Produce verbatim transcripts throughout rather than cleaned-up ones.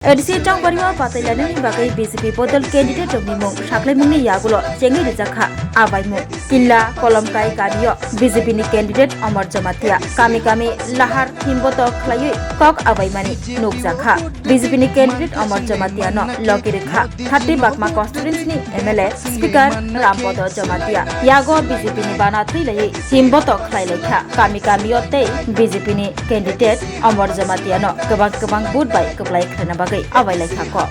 A D C chongbario batailainani bagwi B J P bodol candidate rokni mung saklaimungni yagulo chengwi rijak kha abaimung. Killa Kolomkai kamio B J P ni candidate Omor Jamatia kami kami lahar himboto khlaiwi kok abaimani nukjak kha. B J P ni candidate Omor Jamatia no logi rwkha thirty Bagma constituency ni M L A Speaker Rampodo Jamatia. Yago B J P ni bana twi laiwi himboto khlai lai kha kami kamio tei B J P ni candidate Omor Jamatia no kwbang kwbang vote bai kwplai khlaina bagwi abai lai kha kok.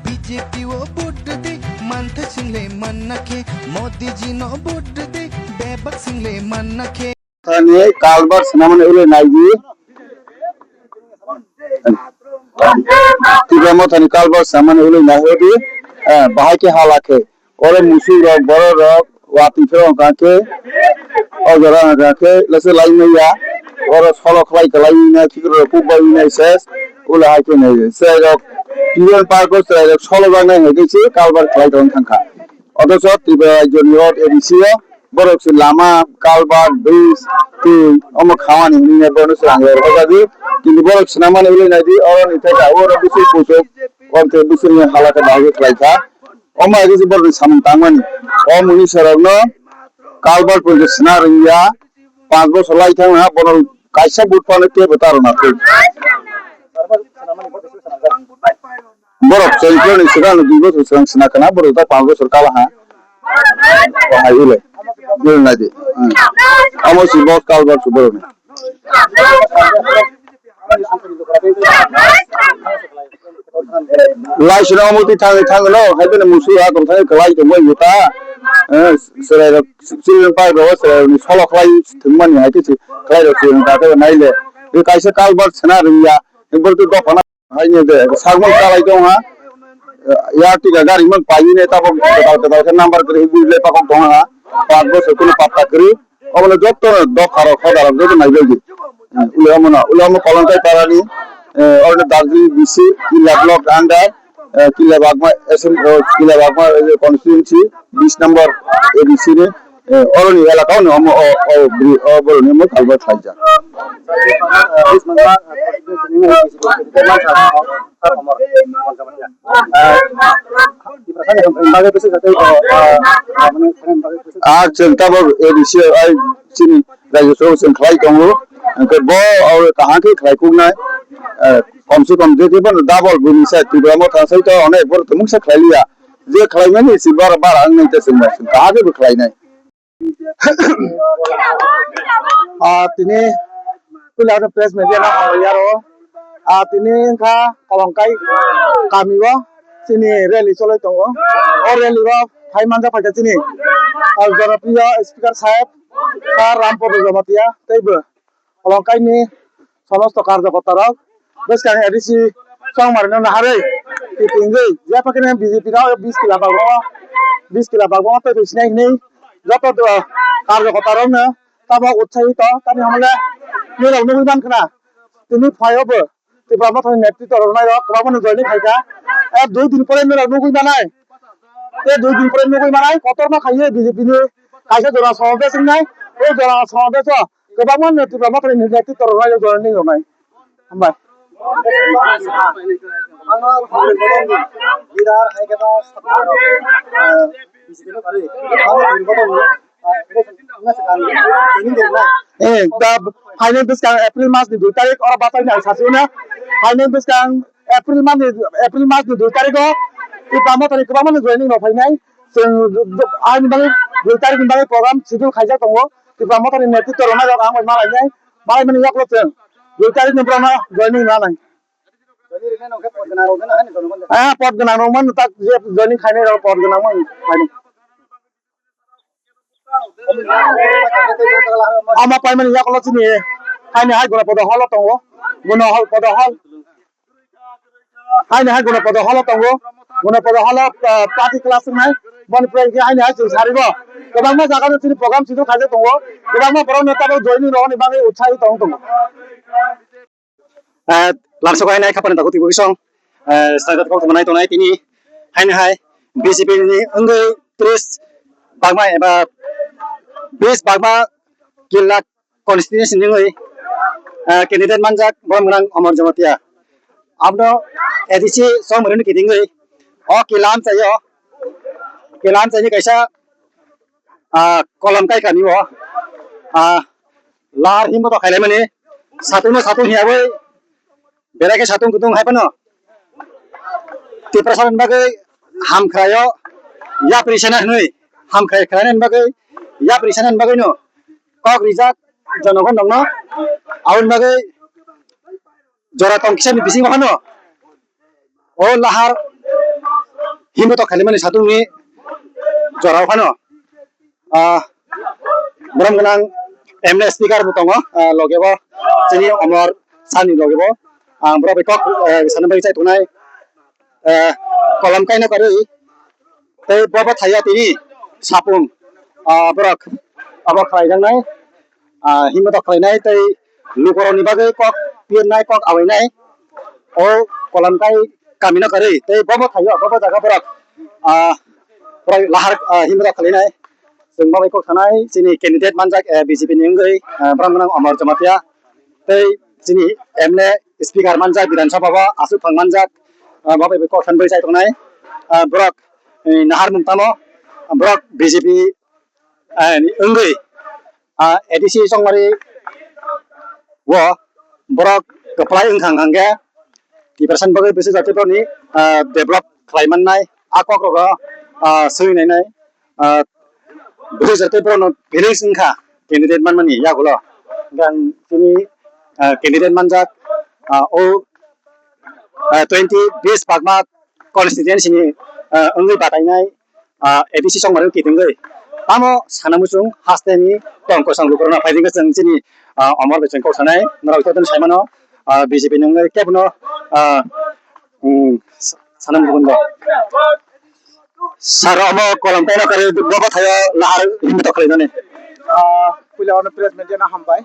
B J P o vote di, mantha single manna khe, Modi ji no vote di, bebak single manna khe. Thani kalbar swnamani ule naidi. Tipra Mothani kalbar swnamani ule naidi. Eh, bahai khe hala khe. Oro musuk rok, borok rok, watwi phirok hwnkha khe, o jora hwnkha khe, lese lai manya, oro solo khlai kwlai wngya, khikrok rok kuk bai wngya ses, ulo hai khe nai, chwrai rok, Union Park o chwrai rok solo jaknai hai khe se kalbar khlai tong thang kha. Othocho Tripura rajyo ni o A D C o, borok se lama, kalbar, bridge, twi, omo khamani hwnwi borok se rang rok hojagwi, kintu borok swnam mani ule nai di, oro ni thai oro bising kusuk, oro tei bising ni hala khe bahai khe khlai kha. Omo hai khe se borokni samung tangmani. O munisarokno kalbar pore sna rwngya, panch bosor lai thangna borok kaisa vote phano teibo ta rwna thwi. Borok chengkhloni swkang dui bosor swkang sna khna borok ta panch bosor kala ha. O hai ule. Bil nai di. Hmm. Omo si bos kalbar su borokni. Laisino omo twi thangwi thangwino, hai bini musu ha tong thangwi kwlai tongwi yuta. Eh, chwrairok, children park rogo chwrairokni solo khlai thwngmani hai khe se kwlairok chwrairok dakhe naile. Tei kaisa culvert sena rwngya, tei borok tei dophano haino de, sagmung kalai tong ha. Eh, ya tika gari man paine tabok kwtal kwtal khe number kwrwi bujle pakok tong ha. Panch bosor kunu patta kwrwi. Obono joto dopha rok hoda rok joto naibaidi. Ule omono, ule omo Kolongkai parani, eh, oroni Darjeeling B C, Killa block under, eh, Killa Bagma, S M, eh, Killa Bagma, eh, constituency, bis number A D C ni, eh, oroni elaka oni omo, o, o, bri-, o, boroni omo kalbar khlaijak. Ah, chwng tabok A D C ai chini raijwsarok chwng khlai tongo, hwnkhe bo oro kaham khe khlai kuknai, eh, kom se kom je khe bono double bini sai Tipra Motha sai to onek borok tongmung sa khlai liya, je khlai mani se bara bara wng nai ta chwng bai chwng kaham khe bo khlai nai. Ah, tini puila press media no hambai aro. Ah, tini wngkha Kolongkai kami o chini rally cholai tongo. O rally o phai manja phaikha chini, ah, jonopriyo speaker saheb, Sir Rampodo Jamatia, teibo Kolongkai ni somosto karjakota rok bwskang A D C chongmari no naharwi kitingwi jepha khe B J P rok bis kila bagwi, bis kila bagwi tei sinai hinwi joto do-, karjakota rok no tamo utsahi to tamo hamle norok nugwi mankha na tini phai o bo Tipra Mothani netritw rwnai rok kwbangma no joining khaikha. E dui din pore norok nugwi manai, e dui din pore nugwi manai kotorma khaiwi B J P ni kaisa jora somobesh wngnai, o jora somobesh o kwbangma no Tipra Mothani netritw rwnai rok joining rwnai. Hambai. Eh, da, phainai bwskang April mas ni dui tarik oro batai nai sasi na. Phainai bwskang April mas ni, April mas ni dui tarik o Tipra Mothani kwbangma ni joining rok phainai. Chwng ani bagwi dui tarik ni bagwi program schedule khaijak tongo. Tipra Mothani netritw rwnai rok ang bai malainai. Malaimani yaklo chwng dui tarik ni borokno joining rwnai. Ah, pot gwnang rok man tak je joining khainai rok pot gwnang man khainai. Ama paimani yaklo chini haini hai guna podo holo tongo. Guna hol podo hol. Haini hai guna podo holo tongo. Guna podo holo, ah, party class nai. Boni pore ke haini hai chwng saribo. Kwbangma jaga no chini program chini khaijak tongo. Kwbangma borok no tabuk joining rok ni bagwi utsahi tong tongo. Eh, lamsok haino hai khapani dago twibo isong, eh, swnamjak kok tongmani tongnai tini haino hai B J P ni wngwi tris bagma eba bis bagma killa constituency ni wngwi, Ah, candidate manjak borom gwnang Amar Jamatia. Abno A D C song muruni kitingwi o kilam chayo. Kilam chaini kaisa, ah, kolam kai kami o. Ah, lar himbo to khailai mani. Satung no satung hiyawi. Belai khe satung kutung hai phano Tiprasa ni bagwi hamkhraio yapri sana hwnwi hamkhrai khlaina ni bagwi yapri sana ni bagwi no kok rijak jonogon nokno aboni bagwi jora tong kisa ni bisingo phano o lahar himbo to khalimani satung ni jora o phano ah, borom gwnang M L A speaker bo tongo, ah, loge bo chini Omor sani loge bo. Ang borok bai kok, eh, sana bai chai tongnai, eh, kolam kaina karwi tei bo bo thaya tini sapung, ah, borok abo khlai jaknai, ah, himbo to khlainai tei lukurokni bagwi kok pirnai, kok awainai. O kolam kai kamino karwi tei bobo thaio, bobo jaga borok, ah, borok lahar, ah, himrok khalinai. Chwng bobai kok sanai chini candidate manjak, eh, B J P ni wngwi, eh, borok gwnang Amar Jamatia tei chini M L A speaker manjak Bidhan Sabha o aswk phang manjak, ah, bobai bai kok sanbai chai tongnai. Ah, borok, eh, nahar mung tamo, borok B J P, eh, ni wngwi, ah, A D C chongmari o borok kwplai wngkha hwnkha khe Tiprasani bagwi bwswk jati borokni, ah, develop khlai mannai, a kokrokno, ah, swi nainai, ah, bwswk jati borokno feelings wngkha candidate manmani yagulo. Hwnkhe ang chini, ah, candidate manjak, ah, o, ah, twenty bis Bagma constituency ni, ah, wngwi batainai, ah, A D C chongmani kitingwi. Tamo sana muchung haste ni tong kosong lukurokno phaidi khe chwng chini, ah, Omor bai chwng kok sanai, norok jotono sai mano, ah, B J P ni wngwi kebono, ah, um, sa-, sana muchung bo. Sir, omo kolam kaina kari bobo thayo lahar himto khlainani. Ah, puila ono press media no hambai.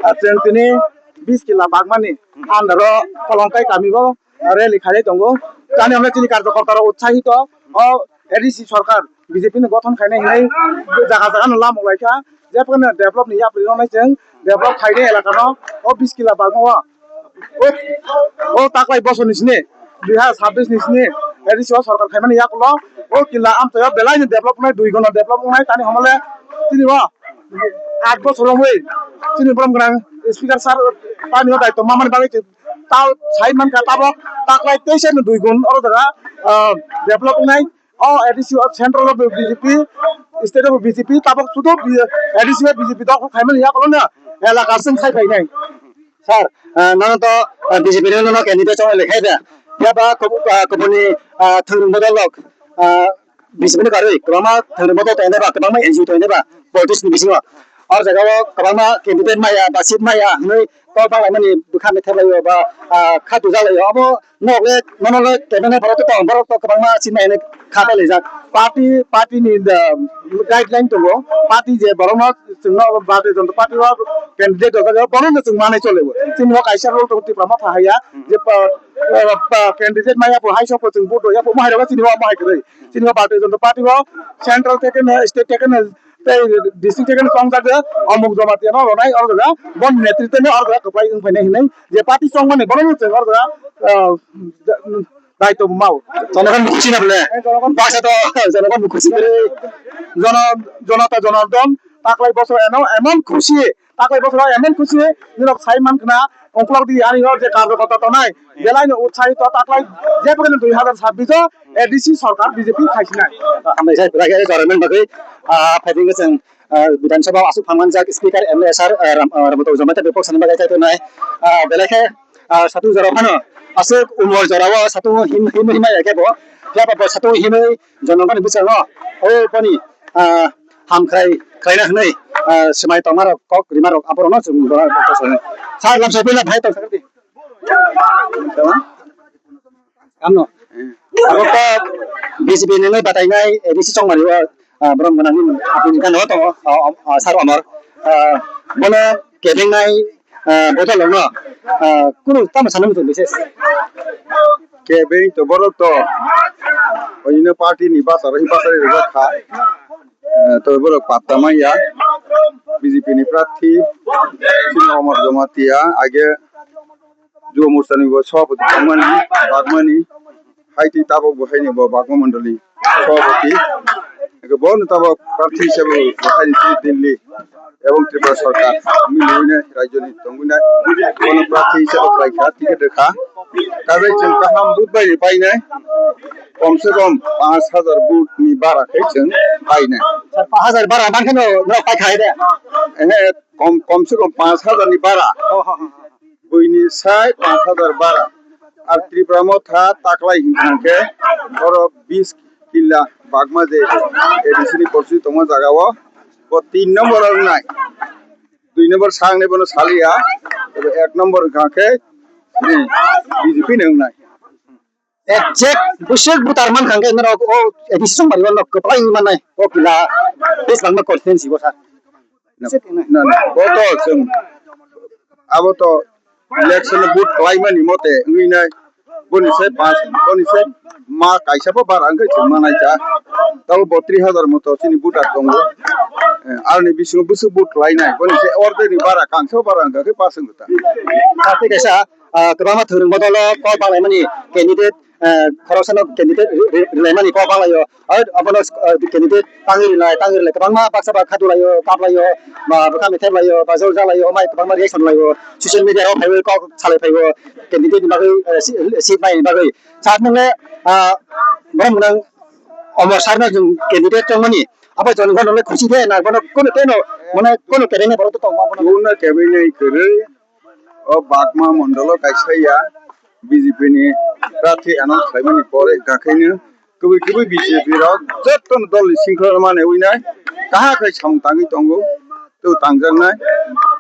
Ah, chwng tini bis kila bagmani andaro kolongkai kami bo rally khailai tongo. Tani hwnle chini karjakarta rok utsahito o A D C sarkar B J P ni gothon khainai hinwi jaga jaga no lamuk laikha. Jephano develop ni yapri rwnai chwng develop khainai elaka no o bis kila bagma o. O, o taklai bosor ni sini dui hazar sabbish ni sini A D C o sarkar khaimani yakulo o kila amtwi o belai ni develop wngnai, dui gono develop wngnai tani hwnle chini o aat bosor wngwi chini borom gwnang speaker sir tani o daitw mamani bagwi ta sai mankha tabok taklai teisa ni dui gun oro jaga, ah, develop wngnai. O A D C o central o B J P, state o B J P, tabok sudu A D C o B J P dokhol khaimani yakulo no elaka chwng sai phainai. Sir, ah, nono to, ah, B J P ni nono candidate chong le khai da. Ya ba kub-, ah, kubuni, ah, thwngmung bodol lok, ah, B J P ni karwi kwbangma thwngmung bodol to ene ba kwbangma N G O to ene ba politics ni bisingo. O jaga o kwbangma candidate maya ba seat maya hwnwi kok banglaimani bwkha methep laio ba, ah, kha tuja laio. Abo nok le nono le kebengna borok to tong, borok to kwbangma seat maya hwnwi kha pailaijak. Party, party ni, ah, guideline tongo. Party je borokno chwngno Bharatiya Janata Party o candidate rwjak, bono no chwng manai chole bo. Chini o kaisa role tongo Tipra Motha haiya, je pa, pa, pa, candidate maya bo hai sokbo chwng vote rwya bo, mohai rwkha chini o mohai kwrwi. Chini o Bharatiya Janata Party o central theke no, state theke no, tei district theke no chongjak je, Omuk Jamatia no rwnai oro jaga, bon netritwo no oro jaga kwplai wng phainai hinwi je party chongmani bono no chwng oro jaga, ah, daitw bo mao. Jonogon khusi na bole. Basa to jonogon khusi bole. Jono, jonota jonardon, taklai bosor eno emon khusi, taklai bosor emon khusi, nirok sai man khna, ongklok di ani hor je karjo kota tonai, belai no utsahito taklai, je pokno dui hazar sabbish o A D C sarkar B J P khaisinai. Hambai sai pura ke government bagwi, ah, phaiding ke chwng, ah, Bidhan Sabha o aswk phang manjak speaker M L A sir, ah, Ram, ah, Rambuto Jamatia bepok sani bagwi kaitor nai, ah, belai khe, ah, satung jora phano aswk umor jora o satung him, him, him ya khe bo, ya bo satung himwi jonogoni bwskango o boni, ah, hamkhrai khlaina hwnwi, ah, swmai tongmarok kok rimarok aborokno chwng bo kok sani. Sir lamsai puila bhai tong sakdi. Kamno? Abo to B J P ni nai batai nai A D C chongmani o, ah, borom gwnang ni apni gana o tongo, ah, ah, sir Omor. Ah, bono kebeng nai, ah, bodol no, ah, kunu tamo sana muchung bises. Kebeng to borok to oino party ni basa bai basa ri rwjak kha. Eh, to borok patta manya. B J P ni prarthi chini Omor Jamatia age Jubo Morcha ni bo sabhapati tongmani, bagmani, hai twi tabok bo haini bo Bagma Mondoli sabhapati. Eke bo no tabok prarthi hisabe bo haini chini Delhi ebong Tripura Sarkar miliwine rajyoni tongwinai bono prarthi hisabe khlaikha, ticket rwkha. Kabe chwng kaham vote bai painai, kom se kom panch hajar vote ni bara khe chwng painai. Sir, panch hajar bara mankhe no, no paikha de? Ehe, kom, kom se kom panch hajar ni bara. Oh, oh, oh. Buini sai panch hajar bara. Ar Tripura Motha taklai hinkha khe oro bis killa Bagma je A D C ni porsi tongma jaga o, bo tin number o wngnai. Dui number sangnai bono saliya, tei ek number hinkha khe, hmm, B J P ni wngnai. Exact bwswk butar mankha khe norok o A D C song bari o nok kwplai manai o killa bes bangma constituency o sa. Na, na, bo to chwng abo to election vote khlaimani mote wngwi nai. Boni se pass, boni se ma kaisa bo bara wngkhe chwng manai cha. Tabo bo three hajar moto chini voter tongo. Eh, aroni bisingo bwswk vote khlainai. Boni se ordeni bara kangsa bara wngkha khe pass wngkha ta. Tei kaisa, ah, kwbangma thwrwng bodolo kok banglaimani candidate, ah, khoroksano candidate ri-, ri-, rilaimani kok banglaio. Oi, abono, ah, candidate tangwi rilai, tangwi rilai. Kwbangma baksa ba khadulaio, kaplaio, ba bwkha methep laio, ba jol jalaio, omai kwbangma reaction laio. Social media rok phaiwi kok salai phaibo candidate ni bagwi, ah, si-, seat naini bagwi. Sa nwngle, ah, borok nang Omor Sarno jwng candidate tongmani. Abo joni gano le khusi de na, bono kono teno, mane kono kereng borok to tongma bono. Bono kebini kwrwi. O Bagma mondolo kaisa ya B J P ni prarthi announce khlaimani pore hwnkha khe no kubui kubui B J P rok jotono dol ni singkhlano mane winai kaham khai samung tangwi tongo, tei tangjaknai,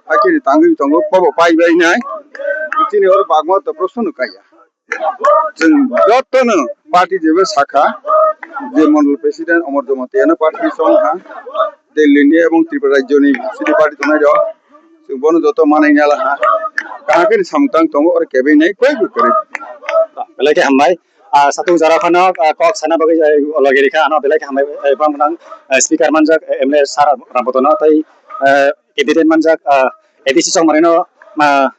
hakhe ni tangwi tongo, pobo pai bai nai. Chini oro Bagma to proshno no kaiya. Chwng jotono party jebo sakha je mondol president Omor Jamatia no party ni chong ha, Delhi ni ebong Tripura rajyo ni city party tongnai rok. Chwng bono joto manai nala ha. Kaham khe ni samung tang tongo, oro kebeng nai koi bo kwrwi. Belai khe hambai. Ah, satung jora phano, ah, kok sana bagwi, eh, logi rikha ano belai khe hambai, eh, bang nang, eh, speaker manjak, eh, M L A sir Rambodono tei, eh, candidate manjak, ah, A D C chongmani no, ah,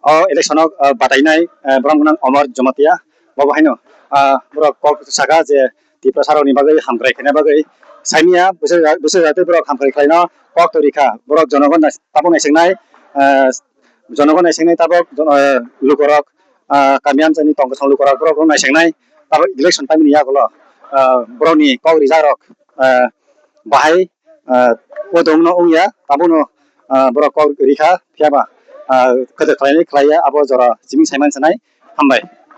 o election o, ah, batainai, ah, borok nang Omor Jamatia. Bo bo haino, ah, borok kok saka je Tiprasa rokni bagwi hamkrai khaina bagwi saimanya bwsajak, bwsajak tei borok hamkrai khlaino kok to rikha. Borok jonogon nai-, tabuk naisingnai, ah, jonogon naisingnai tabuk jon-, ah, lukorok, ah, kami amchaini tong kwchang lukorok borok naisingnai tabuk election paimani yagulo, ah, borokni kok rijakrok, ah, bahai, ah, o dongno wngya tabuno, ah, borok kok rikha phiyaba, ah, kwthwk khlainai khlaiya abo jora chiming saiman sanai. Hambai.